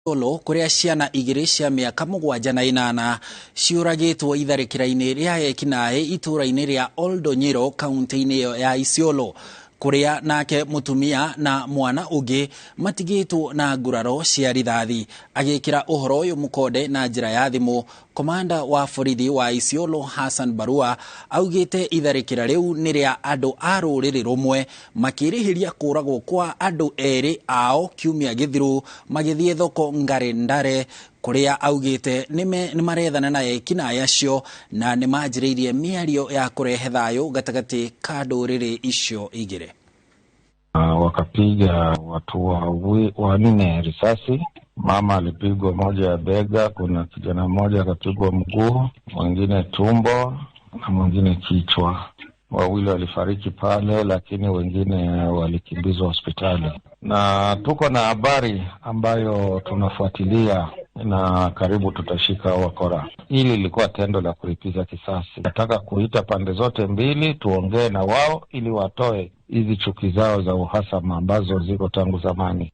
Isiolo kũrĩa ciana igĩrĩ cia mĩaka 7 na 8 ciũragĩtwo itharĩkĩra-inĩ rĩa ekinaĩ itũũra-inĩ rĩa Oldonyiro kaunti-inĩ ĩyo ya Isiolo, kũrĩa nake mũtumia na mwana ũngĩ matigĩtwo na nguraro cia rithathi. Agĩkĩra ũhoro ũyũ mũkonde na njĩra ya thimũ, komanda wa borithi wa Isiolo Hassan Barua augĩte itharĩkĩra rĩu nĩ rĩa andũ a rũrĩrĩ rũmwe makĩrĩhĩria kũragwo kwa andũ erĩ ao kiumia gĩthiru magĩthiĩ thoko Ngare Ndare, kũrĩa augĩte nĩ marethana na ekinaĩ acio na nĩ manjĩrĩirie mĩario ya kũrehe thayũ gatagatĩ ka ndũrĩrĩ icio igĩrĩ. Wakapiga watu wanne risasi. Mama alipigwa moja ya bega, kuna kijana mmoja akapigwa mguu, mwingine tumbo na mwingine kichwa. Wawili walifariki pale, lakini wengine walikimbizwa hospitali. Na tuko na habari ambayo tunafuatilia na karibu tutashika wakora. Hili lilikuwa tendo la kulipiza kisasi. Nataka kuita pande zote mbili tuongee na wao ili watoe hizi chuki zao za uhasama ambazo ziko tangu zamani.